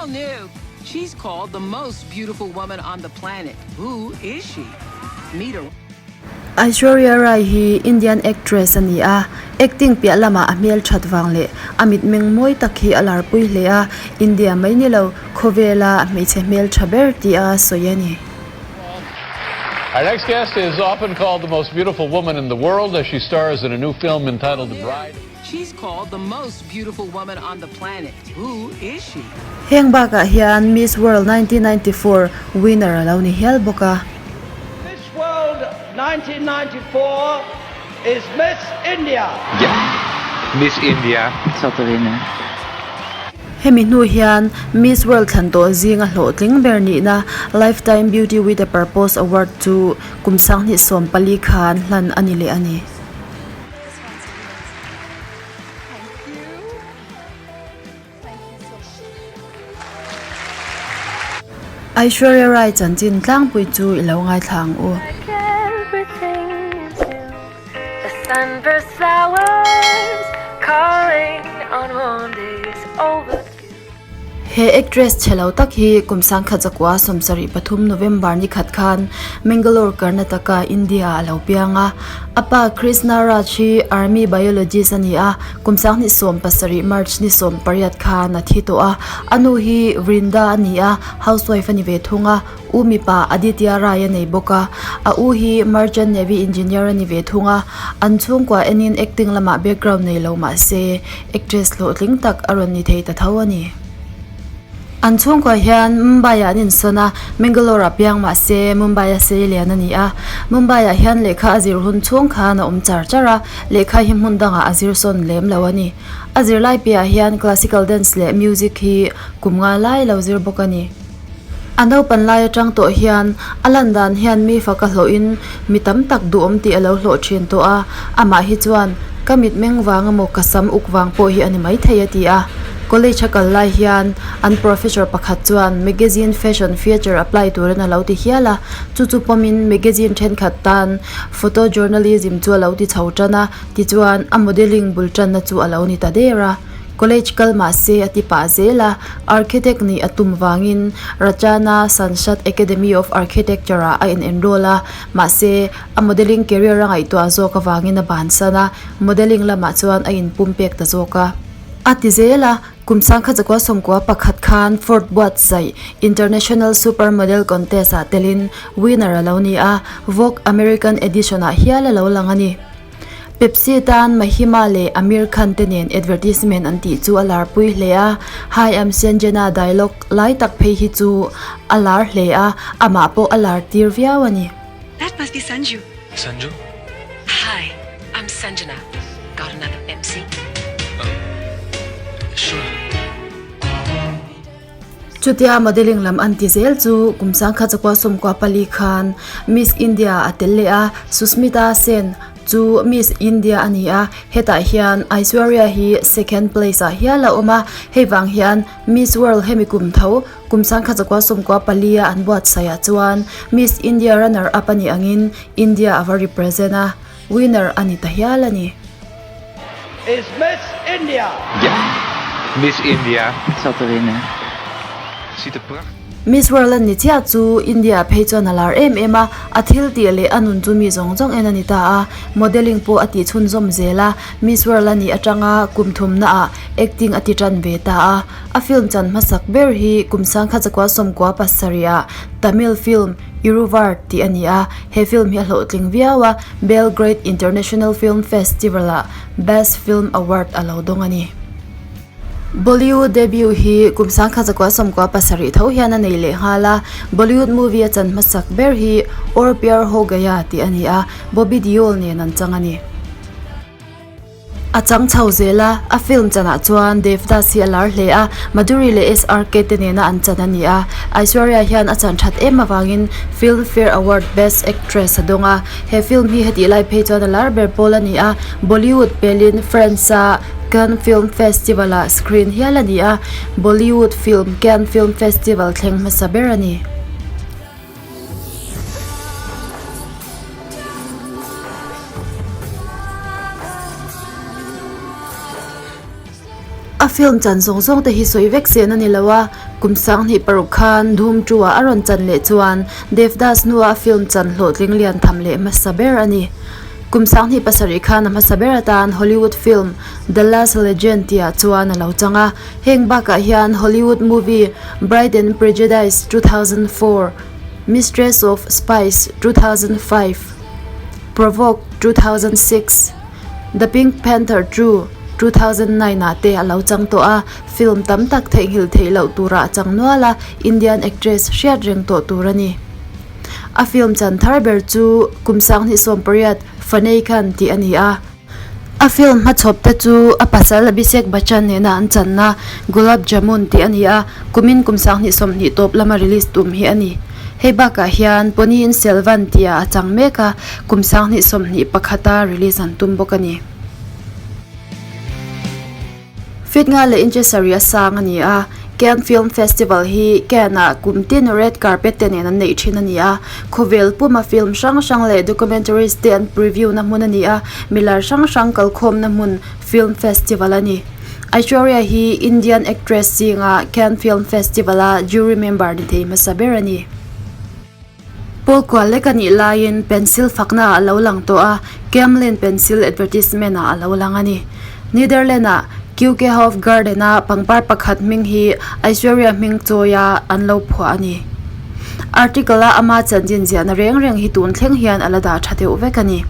All new. She's called the most beautiful woman on the planet. Who is she? Meet her. Aishwarya Rai hi Indian actress a ni a, acting piah lamah a hmel that vang leh a mitmeng mawi tak hi a larpui hle a, India mai ni lo khawvela hmeichhe hmel tha ber tia sawi a ni. Our next guest is often called the most beautiful woman in the world as she stars in a new film entitled The Bride. She's called the most beautiful woman on the planet. Who is she? Heng bakah hian Miss World 1994 winner a lo ni hial bawk a. Miss World 1994 is Miss India. Ja, Miss India. Hemi hnu hian Miss World thlan tawh zinga hlawhtling ber nihna Lifetime Beauty with a Purpose Award chu kum 2014 khan hlan a ni leh a ni. Aishwarya Rai chanchin tlangpui chu i lo ngaithla ang u. He actress chhe lo tak hi kum 1973 November ni khat khan Mangalore, Karnataka, India ah a lo piang a. A pa Krishna Raj hi Army biologist a ni a, kum 2017 March ni 18 khan a thi tawh a. A nu hi Vrinda a ni a, housewife a ni ve thung a. U mipa Aditya Rai a nei bawk a, a u hi Merchant Navy Engineer a ni ve thung a, an chhungkua enin acting lamah background nei lo mah se actress hlawhtling tak a rawn ni thei ta tho a ni. An chhungkua hian Mumbai ah an insawn a, Mangalore ah piang mah se Mumbai a sei lian a ni a, Mumbai ah hian lehkha a zir hun chhung khan a awm char char a, lehkha hi hmun dangah a zir sawn lem lo a ni. A zirlai piahah hian classical dance leh music hi kum nga lai lo zir bawk a ni. A naupan lai atang tawh hian a lan dan hian mi fak a hlawhin mi tam tak duhawm tih a lo hlawh thin tawh a, amah hi chuan ka mitmeng vang emaw ka sam uk vang pawh hi a ni maithei a ti a. College a kal lai hian an professor pakhat chuan magazine fashion feature apply turin a lo ti hial a, chu chu pawmin magazine thenkhat tan photo journalism chu a lo ti chho tan a, tichuan a modelling bul tanna chu a lo ni ta der a. College kal mah se a ti pah zel a, architect nih a tum vangin Rachana Sansad Academy of Architecture ah a in enroll a, mahse a modelling career a ngaihtuah zawk avangin a bansan a, modelling lamah chuan a inpumpek ta zawk a. A ti zel a, kum 1991 khan Ford buatsaih International Super Model Contest ah telin winner a lo ni a, Vogue American Edition ah hial a lo lang a ni. Pepsi tan Mahima leh Aamir Khan te nen advertisement an tih chu a lar pui hle a, Hi I'm Sanjana dialogue lai tak phei hi chu a lar hle a, amah pawh a lar tir viau a ni. That must be Sanju. Sanju? Hi, I'm Sanjana. Got another Pepsi? Sure. Chutia modelling lam an ti zel chu kum 1994 khan Miss India a tel leh a, Sushmita Sen chu Miss India a ni a, hetah hian Aishwarya hi second place ah hial a awm a, hei vang hian Miss World hemi kum tho kum 1994 a an buatsaih ah chuan Miss India runner up a nih angin India a va represent a, winner a ni ta hial a ni. Is Miss India. Ja, Miss India. Ziet er prachtig. Miss World an ni chiah chu India ah phei chuan a lar em em a, a thil tih leh a nun chu mi zawng zawng en a ni ta a, modelling pawh a tih chhunzawm zel a, Miss World a nih atanga kum thumna ah acting a ti tan ve ta a, a film chan hmasak ber hi kum 1997 ah Tamil film Iruvar tih a ni a, he film hi a hlawhtling viau a, Belgrade International Film Festival-ah Best Film Award a lo dawng a ni. Bollywood debut hi kum 1997 tho hian a nei leh nghal a, Bollywood movie a chan hmasak ber hi Aur Pyar Ho Gaya tih a ni a, Bobby Deol nen an chang a ni. A chang chho zel a, a film chanah chuan Devdas hi a lar hle a, Madhuri leh SRK te nena an chan a ni a. Aishwarya hian a chan that em avangin Filmfare Award Best Actress a dawng a. He film hi hetih lai phei chuan a lar ber pawl a ni a, Bollywood pelin France-a Cannes Film Festival-ah screen hial a ni a, Bollywood film Cannes Film Festival thleng hmasa ber a ni. A film chan zawng zawng te hi sawi vek sen a ni lo a, kum 2006 khan Dhoom 2 ah a rawn chan leh chuan Devdas hnua a film chan hlawhtling lian tham leh hmasa ber a ni. Kum 2007 khan a hmasa ber atan Hollywood film The Last Legend tihah chuan a lo chang a, heng bakah hian Hollywood movie Bride and Prejudice 2004, Mistress of Spies 2005, Provoke 2006, The Pink Panther 2, 2009 ah te a lo chang tawh a, film tam tak theihnghilh theih loh turah a chang nual a, Indian actress hriat reng tawh tur a ni. A film chan thar ber chu kum 2018 Fanei Khan tih a ni a. A film hmachhawp te chu a pasal Abhishek Bachchan nena an channa Gulab Jamun tih a ni a, kumin kum 2020 tawp lama release tum hi a ni. Hei bakah hian Ponniyin Selvan tihah a chang mek a, kum 2021 a release an tum bawk a ni. Feet nga leh inches sarih a sang a ni a, Cannes Film Festival hi Cannes-ah kum tin red carpet te nen an neih thin a ni a, khawvel puma film hrang hrang leh documentaries te an preview na hmun a ni a, milar hrang hrang kalkhawmna hmun film festival a ni. Aishwarya hi Indian actress zinga Cannes Film Festival-a jury member ni thei hmasa ber a ni. Pawl kual lek a nih laiin pencil fakna ah a lo lang tawh a, Camlin pencil advertisement ah a lo lang a ni. Netherland ah Keukenhof Garden a pangpar pakhat hming hi Aishwarya hming chawi a an lo phuah a ni. Article a ama chanchin ziahna reng reng hi tun thleng hian a la dah tha deuh vek a ni.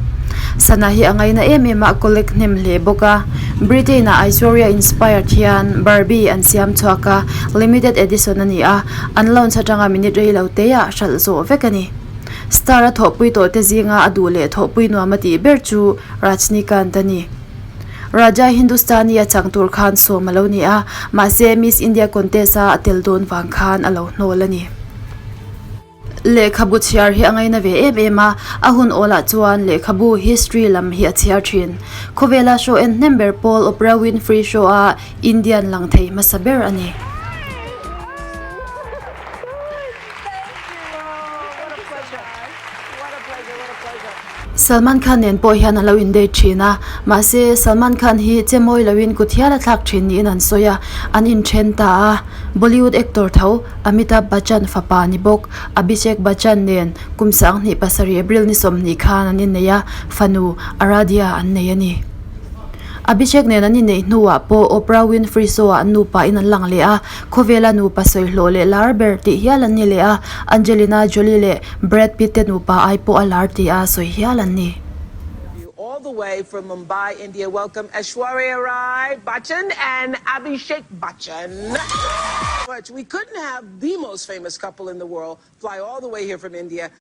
Sana hi a ngaina em em a, a collect hnem hle bawk a. Britain ah Aishwarya inspired hian Barbie an siam chhuak a, limited edition a ni a, an launch atanga minute rei lo te ah hralh zawh vek a ni. Star a thawhpui tawh te zinga a duh leh thawhpui nuam a tih ber chu Rajnikant a ni. Raja Hindustani a chang tur khan sawm a lo ni a, mahse Miss India contest a a tel dawn vang khan a lo hnawl a ni. Lehkhabu chhiar hi a ngaina ve em em a, a hun awlah chuan lehkhabu history lam hi a chhiar thin. Khawvela show en hnem ber pawl Oprah Winfrey show a Indian lang thei hmasa ber a ni. Salman Khan nen pawh hian a lo in date thin a, mahse Salman Khan hi che mawi loin kut hial a thlak thin niin an sawi a, an inthen ta a. Bollywood actor tho Amitabh Bachchan fapa ni bawk Abhishek Bachchan nen kum 27 April ni 20 khan an innei a, fanu Aaradhya an nei a ni. Abhishek nen an inneih hnuah pawh Oprah Winfrey show ah an nupa in an lang leh a, khawvela nupa sawi hlawh leh lar ber tih hial an ni leh a, Angelina Jolie leh Brad Pitt te nupa ai pawh a lar tih a sawi hial an ni. All the way from Mumbai, India, welcome Aishwarya Rai Bachchan and Abhishek Bachchan. We couldn't have the most famous couple in the world fly all the way here from India.